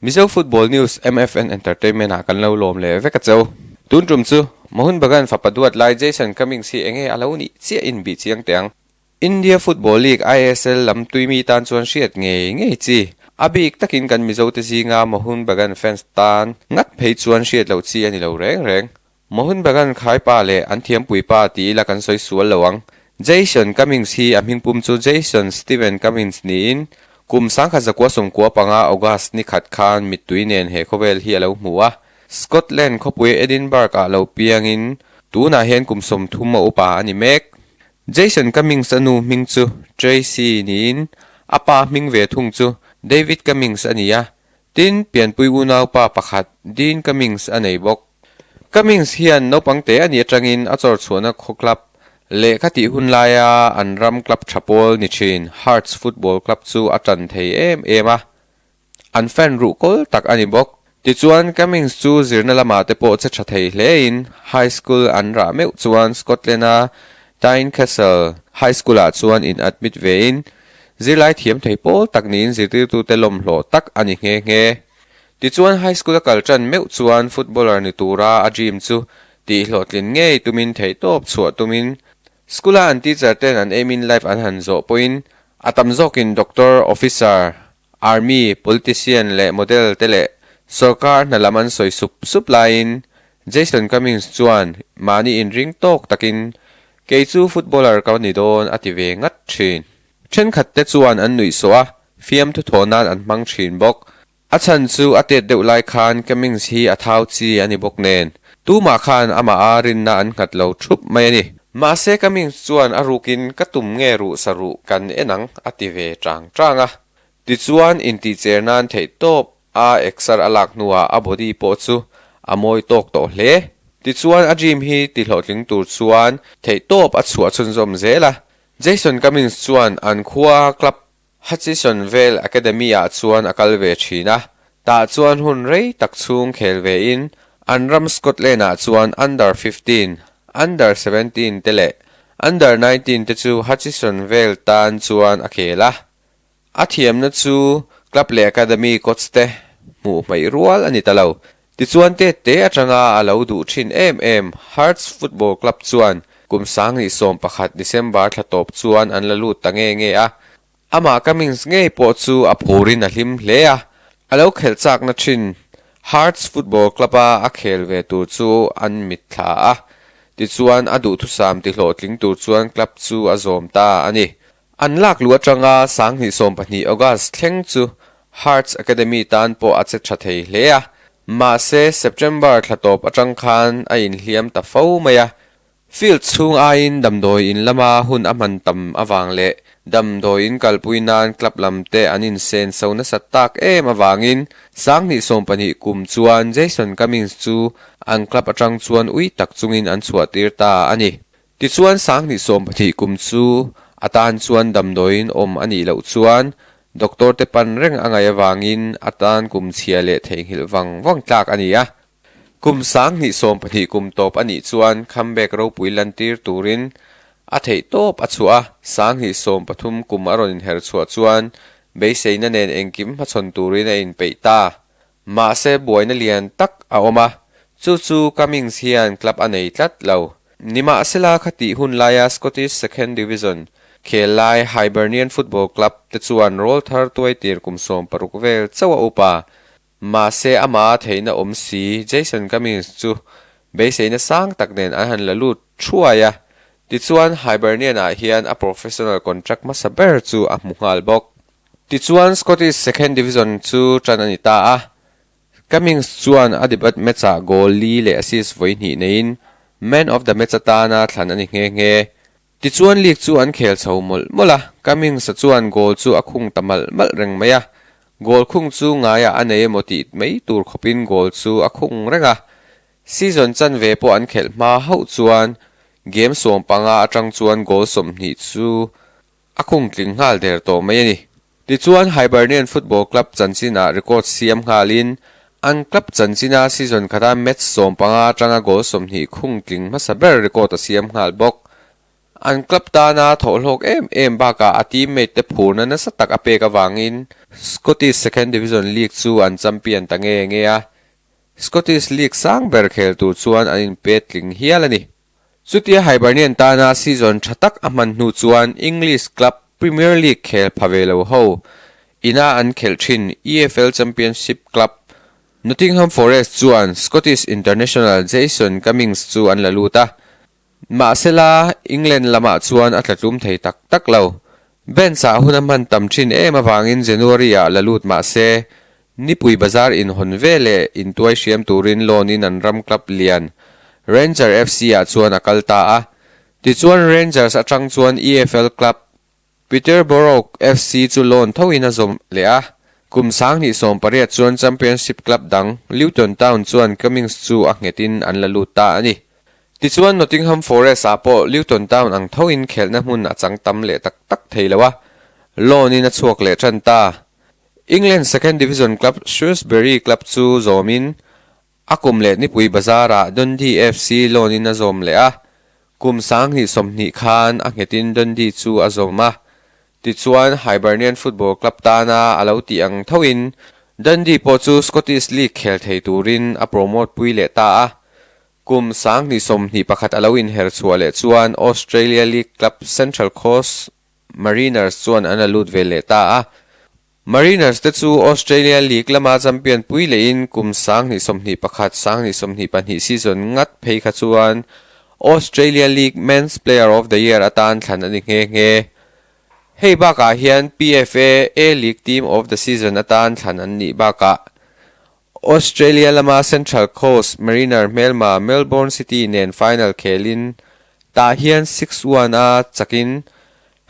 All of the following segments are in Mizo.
Mizo Football News MFN Entertainment ah kan lo lawm leh vek a cheu. Tun tum chu Mohun Bagan fapa duat lai Jason Cummings hi enge a lo nih chiah in bih chiang teh ang. India Football League ISL lam tui mi tan chuan hriat ngei ngei chi. A bik takin kan Mizo te zinga Mohun Bagan fans tan ngat phei chuan hriat loh chi a ni lo reng reng. Mohun Bagan khaipa leh an thiampuipa ti ila kan sawi sual lo ang. Jason Cummings hi a hmingpum chu Jason Steven Cummings niin kum 1995 August ni khat khan mittui nen he khawvel hi a lo hmu a. Scotland khawpui Edinburgh-ah lo piangin tunah hian kum 30 a upa a ni mek. Jason Cummings a nu hming chu Tracy niin a pa hming ve thung chu David Cummings a ni a. Tin, pianpui unaupa pakhat Dean Cummings a nei bawk. Cummings hian naupang te a nih atangin a chawr chhuahna khaw club lehkha tih hun laia an ram club tha pawl ni thin Hearts Football Club chu a tan thei em em a, an fan ruh kawl tak a ni bawk. Tichuan, Cummings chu zirna lamah te pawh che tha thei hlein high school an rah meuh chuan Scotland-a Tynecastle High School-ah chuan in admit vein zirlai thiam thei pawl tak niin zirtirtute lawmhlawh tak a ni nghe nghe. Tichuan high school a kal tan meuh chuan footballer ni tura a dream chu tih hlawhtlin ngei tumin theihtawp chhuah tumin school a an teacher ten an aim in life an han zawh pawhin a tam zawkin doctor, officer, army, politician leh model te leh sorkar hna lam an sawi sup sup laiin Jason Cummings chuan mahni inring tawk takin kei chu footballer ka ni dawn a ti ve ngat thin. Thenkhat te chuan an nuih sawh a, fiamthu thawh nan an hmang thin bawk. A chhan chu a tet deuh lai khan Cummings hi a thau chi a ni bawk nen, tumah khan amah a rinna an nghat lo thup mai a ni. Mahse Cummings chuan a rukin ka tum nge ruh sa ruh kan en ang a ti ve chang chang a. Tichuan intihcher nan theih tawp a exer a lak hnuah a body pawh chu a mawi tawk tawh hle. Tichuan a dream hi tihlawhtling tur chuan theih tawp a chhuah chhunzawm zel a. Jason Cummings chuan an khua club Hutchison Vale Academy-ah chuan a kal ve thin a, tah chuan hun rei tak chhung khel vein an ram Scotland-ah chuan Under 15, Under 17 te leh Under 19 te chu Hutchison Vale tan chuan a khel a. A thiamna chu club leh academy coach te hmuh hmaih rual a ni ta lo. Tichuan tette atanga a lo duh thin em em Hearts Football Club chuan kum 2011 December thla tawp chuan an la lut ta nge nge a. Amah Cummings ngei pawh chu a phurin a hlim hle a. A lo khelh chakna thin Hearts Football Club-a a khel ve tur chu an mitthla a. Tichuan a duhthusam tihlawhtling tur chuan club chu a zawm ta a ni. An lak luh atanga 2012 August thleng chu Hearts Academy tan pawh a che tha thei hle a, mahse September thla tawp atang khan a inhliam ta fo mai a. Field chhung aiin damdawi in lama hun a hman tam avang leh damdawi in kalpui nan club lam te an insen so nasat tak em avangin 2020 kum chuan Jason Cummings chu an club atang chuan ui tak chungin an chhuahtir ta a ni. Tichuan 2020 kum chu a tan chuan damdawiin awm a nih loh chuan doctor te pan reng a ngaih avangin a tan kum chhia leh theihnghilh vang vang tlak a ni a. Kum 2020 kum tawp a nih chuan comeback ropui lantir turin a theih tawp a chhuah a, 2030 kum a rawn inher chhuah chuan beiseina nen engkim hmachhawn turin a inpeih ta. Mahse buaina lian tak a awm a, chu chu Cummings hian club a nei tlat lo. Nimahsela khatih hun laia Scottish Second Division khel lai Hibernian Football Club te chuan rawl thar tuaitir kum 60 vel chauh a up a, mahse amah a theihna awm si Jason Cummings chu beiseina sang tak nen an han la lut thuai a, tichuan Hibernian-ah hian a professional contract hmasa ber chu a hmu nghal bawk. Tichuan Scottish Second Division chu tan a ni ta a, Cummings chuan a debut match-ah goal li leh assist vawi hnih neiin Man of the Match atana thlan a ni nghe nghe. Tichuan league chu an khel chho mawlh mawlh a, Cummings-a chuan goal chu a khung ta malh malh reng mai a, goal khung chu ngaiah a nei emaw tih mai tur khawpin goal chu a khung reng a. Season chanve pawh an khelh hma hauh chuan game 15 atang chuan goal 20 chu A khung tling nghal der tawh mai a ni. Tichuan Hibernian Football Club chanchinah record siam nghalin an club chanchina season khata match 15 atanga goal 20 khung tling hmasa ber record a siam nghal bawk. An club tana thawhhlawk em em bakah a teammate te phurna nasa tak a pek avangin Scottish Second Division League chu an champion ta nge nge a, Scottish League sang ber khel tur chuan an inpet tling hial a ni. Chutia Hibernian tana season tha tak a hman hnu chuan English club Premier League khel pha ve lo ho ina an khelh thin EFL Championship club Nottingham Forest chuan Scottish international Jason Cummings chu an la lut a, Mahsela, England lamah chuan a tlatlum thei tak tak lo. Bench-ah hun a hman tam thin em avangin January-ah la lut mah se, nipui bazar inhawn ve leh intuai hriam turin loan-in an ram club lian Ranger FC-ah chuan a kal ta a. Tichuan Rangers atang chuan EFL club Peterborough FC chu loan thoin a zawm leh a, kum 2018 chuan Championship club dang Luton Town chuan Cummings chu a nghetin an la lut ta a ni. Tichuan Nottingham Forest ah pawh Luton Town ang thoin khelhna hmun a chang tam leh tak tak thei lo a, loan in a chhuak leh tan ta. England second division club Shrewsbury club chu zawmin A kum leh nipui bazarah Dundee FC loan in a zawm leh a, kum 2020 khan a nghetin Dundee chu a zawm a. Tichuan Hibernian Football Club tana a lo tih ang thoin Dundee pawh chu Scottish League khel thei turin a promote pui leh ta a. Kum 2021 a lo inher chhuah leh chuan Australia League club Central Coast Mariners chuan an la lut ve leh ta a. Mariners te chu Australia League lama champion pui lehin kum 2021, 2022 season ngat phei kha chuan Australia League Men's Player of the Year atan thlan a ni nghe nghe. Hei bakah hian PFA A-League Team of the Season atan thlan an nih bakah Australia lama Central Coast Mariner hmelma Melbourne City nen final khelin tah hian 6-1 a chakin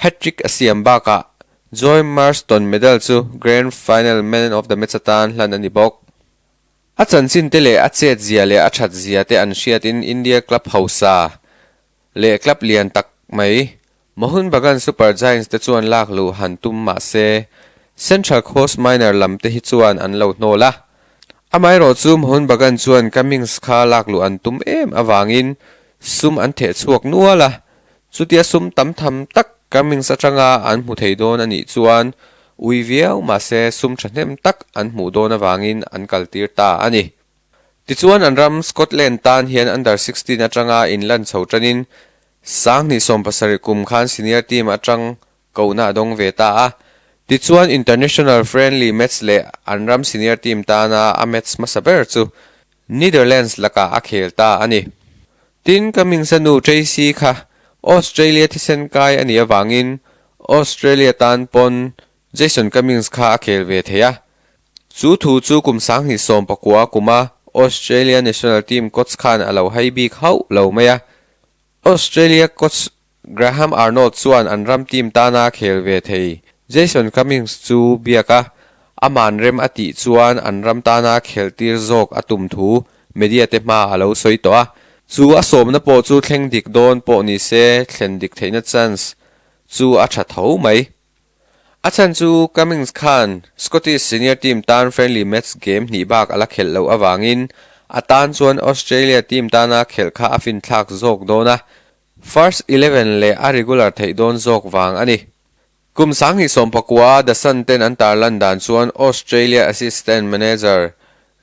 hat-trick a siam bakah Joy Marston medal chu Grand Final Man of the Match atan hlan a ni bawk. A chanchin te leh a chet zia leh a that zia te an hriatin India club hausa leh club lian tak mai Mohun Bagan Super Giants te chuan lak luh han tum mah se, Central Coast Minor lam te hi chuan an lo hnawl a. Amaherawh chu Mohun Bagan chuan Cummings kha lak luh an tum em avangin sum an theh chhuak nual a, chutia sum tam tham tak Cummings atanga an hmu thei dawn a nih chuan ui viau mah se sum thahnem tak an hmuh dawn avangin an kaltir ta a ni. Tichuan an ram Scotland tan hian Under 16 atanga inlan chho tanin 2017 kum khan senior team atang kohna a dawng ve ta a. Tichuan international friendly match leh an ram senior team tana a match hmasa ber chu Netherlands lakah a khel ta a ni. Tin, Cummings a nu Tracey kha Australia thisen kai a nih avangin Australia tan pawn Jason Cummings kha a khel ve thei a. Chu thu chu kum 2019 kuma Australia national team coach khan a lo hai bik hauh lo mai a. Australia coach Graham Arnold chuan an ram team tana khel ve thei Jason Cummings chu biak a, aman rem a tih chuan an ram tana khel tir zawk a tum thu media te hma a lo sawi tawh a. Chu a sawmna pawh chu thleng dik dawn pawh ni se thlen dik theihna chance chu a tha tho mai. A chhan chu Cummings khan Scottish senior team tan friendly match game hnih bak a la khelh loh avangin a tan chuan Australia team tana khelh kha a finthlak zawk dawn a, first 11 leh a regular theih dawn zawk vang a ni. Kum 2019 The Sun ten an tarlan dan chuan Australia assistant manager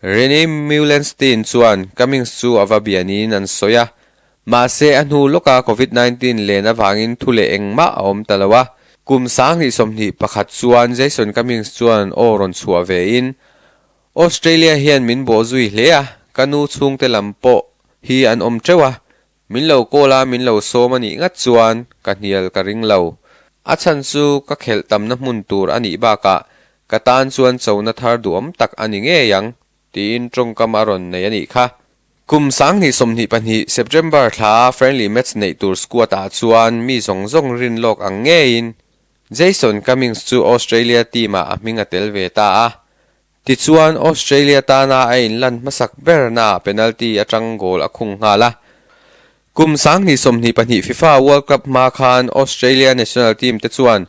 Rene Meulensteen chuan Cummings chu a va bia niin an sawi a, mahse a hnu lawka Covid 19 len avangin thu leh engmah a awm ta lo a. Kum 2021 chuan Jason Cummings chuan aw rawn chhuah vein, Australia hian min bawh zui hle a, ka nu chhungte lam pawh hi an awm teuh a, Min lo call a min lo sawm a nih ngat chuan ka hnial ka ring lo. A chhan chu ka khelh tamna hmun tur a nih bakah ka tan chuan chona thar duhawm tak a ni ngei ang tiin tawngkam a rawn nei a nih kha. Kum 2022 September thla friendly match neih tur squad ah chuan mi zawng zawng rin lawk ang ngeiin Jason Cummings chu Australia team ah a hming a tel ve ta a. Tichuan, Australia tana a inlan hmasak bernaah penalty atang goal a khung nghal a. Kum 2022 FIFA World Cup hma khan Australia national team te chuan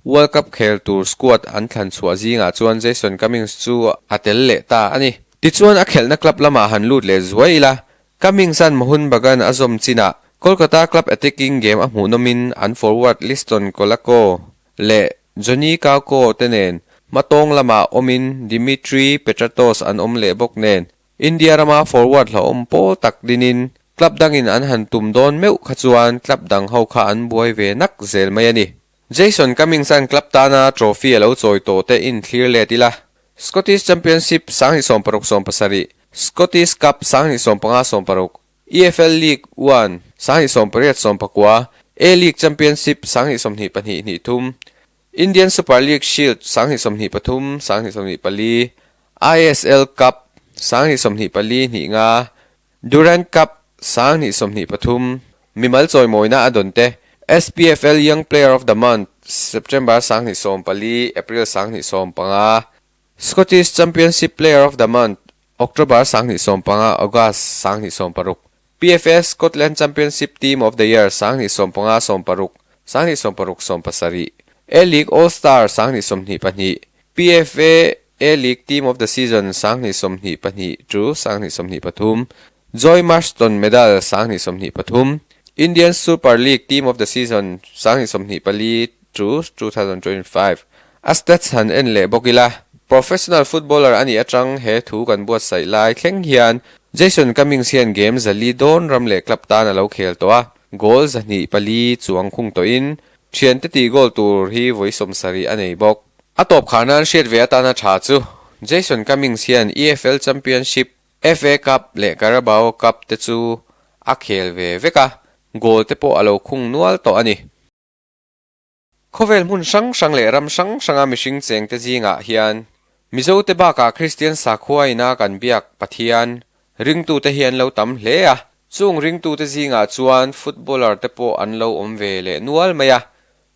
World Cup khel tur squad an thlan chhuah zingah chuan Jason Cummings chu a tel leh ta a ni. Tichuan a khelhna club lamah han lut leh zuai ila, Cummings-a'n Mohun Bagan a zawm chinah. Kolkata club attacking game a hmuhnawmin an forward Liston Colaco leh Johnny Kauko te nen hmatawng lamah awmin Dimitri Petratos an awm leh bawk nen India rama forward hlauhawm pawl tak dinin club dangin an han tum dawn meuh kha chuan club dang ho kha an buai ve nak zel mai a ni. Jason Cummings-a'n club tana trophy a lo chawi tawh te inthlir let ila, Scottish Championship 2016 17, Scottish Cup 2015 16, EFL League One 2018 19, A-League Championship 2022 23, Indian Super League Shield 2023 2024, ISL Cup 2024 25, Durand Cup 2023, mimal chawimawina a dawn te, SPFL Young Player of the Month September 2014, April 2015, Scottish Championship Player of the Month October 2015, August 2016, PFA Scotland Championship Team of the Year 2015 16, 2016 17, A-League All-Star 2022, PFA A-League Team of the Season 2022 to 2023, Joy Marston Medal 2023, Indian Super League Team of the Season 2024 to 2025. A stats han en leh bawk ila, professional footballer a nih atang he thu kan buatsaih lai thleng hian Jason Cummings hian game 400 dawn ram leh club tan a lo khel tawh a, goal 204 chuang khung tawhin thiante tih goal tur hi vawi 70 a nei bawk. A tawp khar nan hriat ve atana tha chu Jason Cummings hian EFL Championship, FA Cup leh Carabao Cup te chu a khel ve vek a, goal te pawh a lo khung nual tawh a ni. Khawvel hmun hrang hrang leh ram hrang hranga mihring chengte zingah hian Mizote bakah Kristian sakhua ina kan biak Pathian ringtute hi an lo tam hle a, chung ringtute zingah chuan footballer te pawh an lo awm ve leh nual mai a,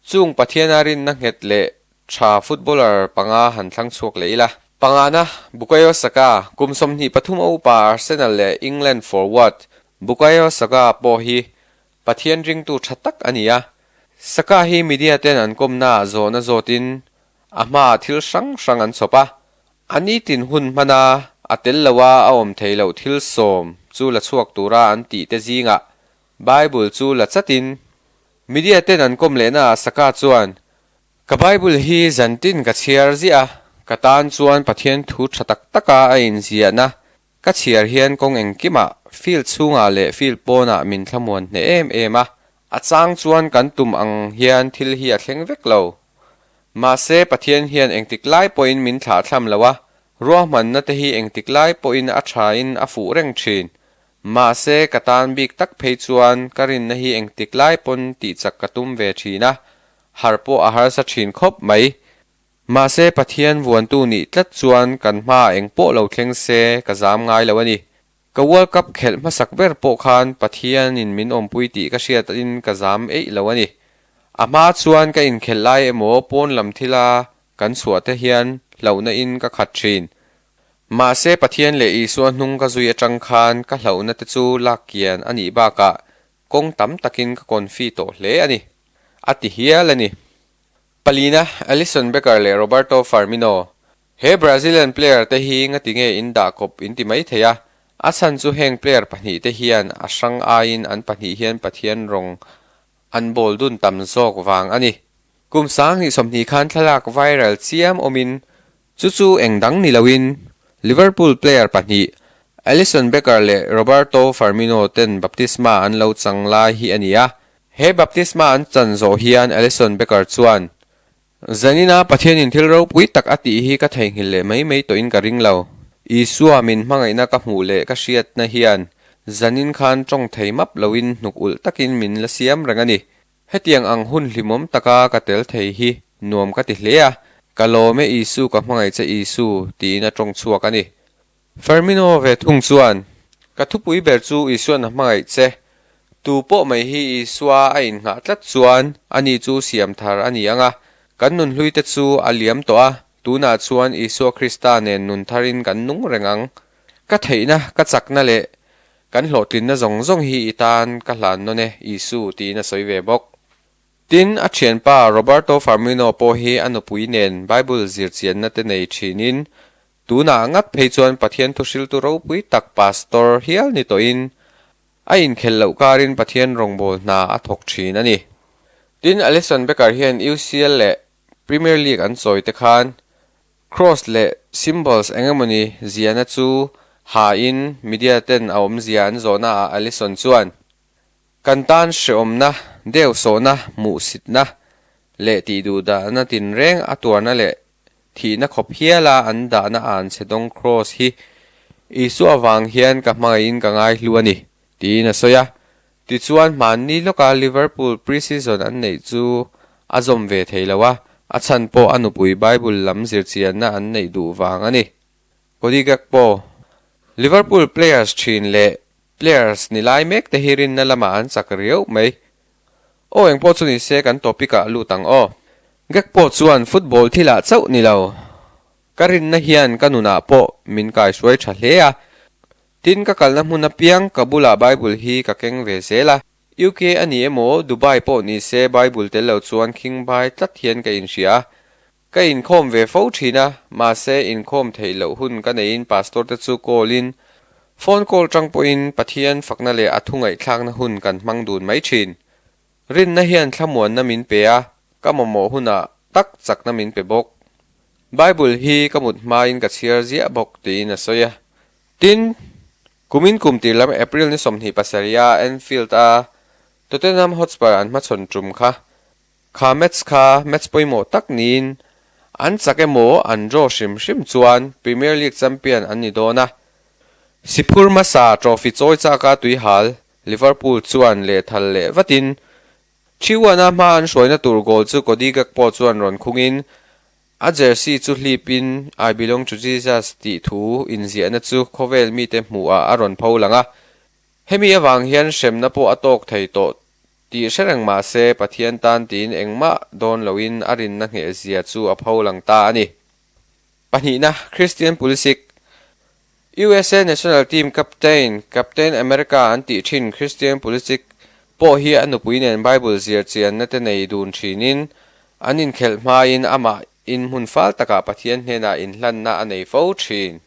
chung Pathiana rinna nghet leh tha footballer panga han thlang chhuak leh ila. Pangana, Bukayo Saka, kum 23 a upa Arsenal leh England forward Bukayo Saka pawh hi Pathian ringtu tha tak a ni a, Saka hi media ten an kawmnaah zawhna zawtin a hmaah thil hrang hrang an chhawp a, a nitin hun hmana a tel loa a awm thei loh thil sawm chu la chhuak tura an tih te zingah Bible chu la chatin media ten an kawm lehnaah Saka chuan, Ka Bible hi zantin ka chhiar ziah a, ka tan chuan Pathian thu tha tak taka a inziahna Ka chhiar hian kawng engkimah, field chhungah leh field pawnah min thlamuan hneh em em a, a chang chuan kan tum ang hian thil hi a thleng vek lo. Mahse, Pathian hian engtik lai pawhin min thlahthlam lo a, ruahmanna te hi engtik lai pawhin a thain a fuh reng thin. Mahse, ka tan bik tak phei chuan ka rinna hi engtik lai pawn tihchak ka tum ve thin a, har pawh a harsa thin khawp mai. Mahse Pathian vuantu nih tlat chuan kan hmaah eng pawh lo thleng se ka zam ngai lo a ni. Ka World Cup khelh hmasak ber pawh khan Pathianin min awmpui tih ka hriatin ka zam eih lo a ni. A hma chuan ka inkhelh lai emaw pawn lam thila kan chhuah te hian hlauhna in ka khat thin. Mahse Pathian leh Isua hnung ka zui atang khan ka hlauhna te chu lak kian a nih bakah kawng tam takin ka confi tawh hle a ni. A ti hial a ni. Palina, Alisson Becker leh Roberto Firmino. He Brazilian player te hi ngati nge in dah kawp in ti mai thei a, a chhan chu heng player pahnih te hian a hrang aiin an pahnih hian Pathian rawng an bawl dun tam zawk vang a ni. Kum 2020 khan thlalak viral chiam awmin chu chu eng dang ni loin Liverpool player pahnih Alisson Becker leh Roberto Firmino ten baptisma an lo chang lai hi a ni a, He baptisma an chan zawh hian Alisson Becker chuan, Zanina Pathianin thil ropui tak a tih hi ka theihnghilh leh mai mai tawhin ka ring lo. Isua min hmangaihna ka hmuh leh ka hriatna hian zanin khan tawng thei map loin hnuk ulh takin min la siam reng a ni. Hetiang ang hun hlimawm taka ka tel thei hi nuam ka ti hle a, ka lawm e Isu ka hmangaih che Isu tiin a tawng chhuak a ni. Firmino ve thung chuan, Ka thupui ber chu Isua'n a hmangaih che. Tu pawh mai hi Isua a innghah tlat chuan ani chu siam thar a ni ang a, kan nunhlui te chu a liam tawh a, tunah chuan Isua Krista nen nun tharin kan nung reng ang. Ka theihna, ka chakna leh kan hlawhtlinna zawng zawng hi i tan ka hlan nawn e, Isu, tiin a sawi ve bawk. Tin, a thianpa Roberto Firmino pawh hi a nupui nen Bible zirchianna te nei thinin Tunah ngat phei chuan Pathian thuhriltu ropui tak Pastor hial ni tawhin. A inkhelh loh karin Pathian rawngbâwl hna a thawk ṭhin a ni. Tin, Alisson Becker hian UCL leh Premier League an chawi te khan Cross leh symbols eng emawni ziahna chu hain media ten a awmzia an zawhnaah Alisson chuan, Kan tan hreawmna, deuhsawhna, hmuhsitna leh tihduhdahna tinreng a tuarna leh thihna khawp hiala an dahna anchhe dawng Cross hi Isua vang hian ka hmangaihin ka ngaihlu a ni, tiin a sawi a. Tichuan, hmanni lawka Liverpool pre-season an neih chu a zawm ve thei lo a, a chhan pawh a nupui Bible lam zirchianna an neih duh vang a ni. Cody Gakpo, Liverpool players thin leh players ni lai mek te hi rinna lamah an chak riau mai. Aw engpawh chu ni se kan topic ah lut ang aw. Gakpo chuan football thilah chauh ni lo. Ka rinna hian ka nunah pawh min kaihruai tha hle a, Tin, ka kalna hmun apiang ka bulah Bible hi ka keng ve zel a. UK a ni emaw, Dubai pawh ni se Bible tel lo chuan khingbai tlat hian ka inhria a. Ka inkhawm ve fo thin a, mahse inkhawm theih loh hun ka neiin pastor te chu call in, phone call tang pawhin Pathian fakna leh a thu ngaihthlakna hun kan hmang dun mai thin. Rinna hian thlamuanna min pe a, ka mamawh hunah tak chakna min pe bawk. Bible hi ka mut hmain ka chhiar ziah bawk tiin a sawi a. Tin, kumin kum tir lam April ni 27 a Anfield a Tottenham Hotspur an hmachhawn tum kha, kha match kha match pawimawh tak niin an chak emaw an draw hrim hrim chuan Premier League champion an ni dawn a. Siphur hmasa trophy chawi chaka tuihal Liverpool chuan lehthal leh vatin Chiwana hma an hruaina tur goal chu Cody Gakpo chuan rawn khungin A jersey chu hlipin I belong to Jesus tih thu inziahna chu khawvel mite hmuhah a rawn pho lang a. Hemi avang hian hremna pawh a tawk thei tawh tih hre reng mah se Pathian tan tiin engmah dawn loin a rinna nghehzia chu a pho lang ta a ni. Pahnihna, Christian Pulisic, USA National Team Captain, Captain America an tih thin Christian Pulisic pawh hi a nupui nen Bible zir chianna te nei dun thinin an inkhelh hmain amah in hmun fal takah Pathian hnenah inhlanna a nei fo thin.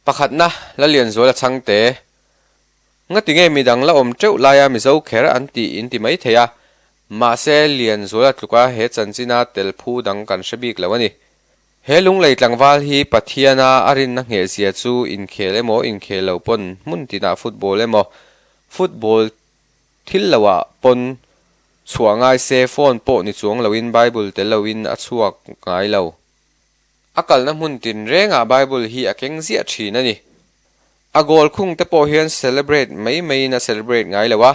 Pakhatna, Lalianzuala chhangte, Ngati nge midang la awm teuh laia Mizo kher an tih in ti mai thei a, mahse Lianzuala tluka he chanchina tel phu dang kan hre bik lo a ni. He lunglei tlangval hi Pathiana a rinna nghehzia chu inkhel emaw inkhel lo pawn hmun tinah football emaw football thil loah pawn chhuah ngai se phone pawh ni chuang loin Bible tel loin a chhuak ngai lo. A kalna hmun tinrengah Bible hi a keng ziah thin a ni. A goal khung te pawh hian celebrate mai maiin a celebrate ngai lo a.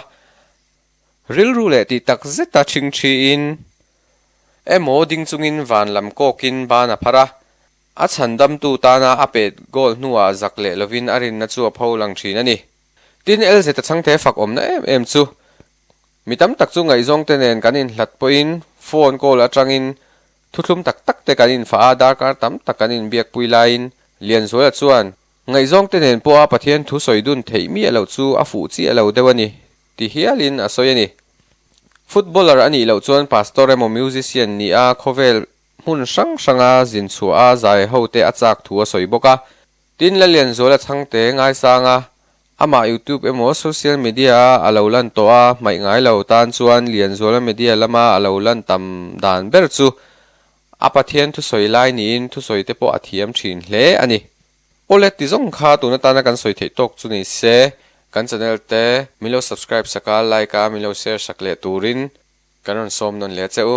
Rilru leh tih tak zeta ṭhingṭhiin emaw ding chungin van lam kawkin ban a phar a, a chhandamtu tana a pet goal hnuah zak leh lovin a rinna chu a pho lang ṭhin a ni. Tin, LZ-a chhangte fak awmna em em chu mi tam tak chu ngaihzawngte nen kan inhlat pawhin phone call aṭangin thuthlum tak tak te kan infah a, darkar tam tak kan inbiakpui laiin Lianzuala chuan ngaihzawngte nen pawha Pathian thu sawi dun theih miah loh chu a fuh chiah lo deuh a ni. Ti hialin a sawi a ni. Footballer a nih loh chuan pastor emaw musician nih a khawvel hmun hrang hranga zin chhuah a zai ho te a chak thu a sawi bawk a. Tin, Lalianzuala chhangte ngaisang a, amah YouTube emaw social media a a lo lan tawh a hmaih ngai lo tan chuan Lianzuala media lama a lo lan tam dan ber chu a Pathian thusawi lai niin thusawi te pawh a thiam thin hle a ni. Awle ti zawng kha tun atana kan sawi theih tawk chu ni se, kan channel te min lo subscribe sak a, like a, min lo share sak leh turin kan rawn sawm nawn leh che u.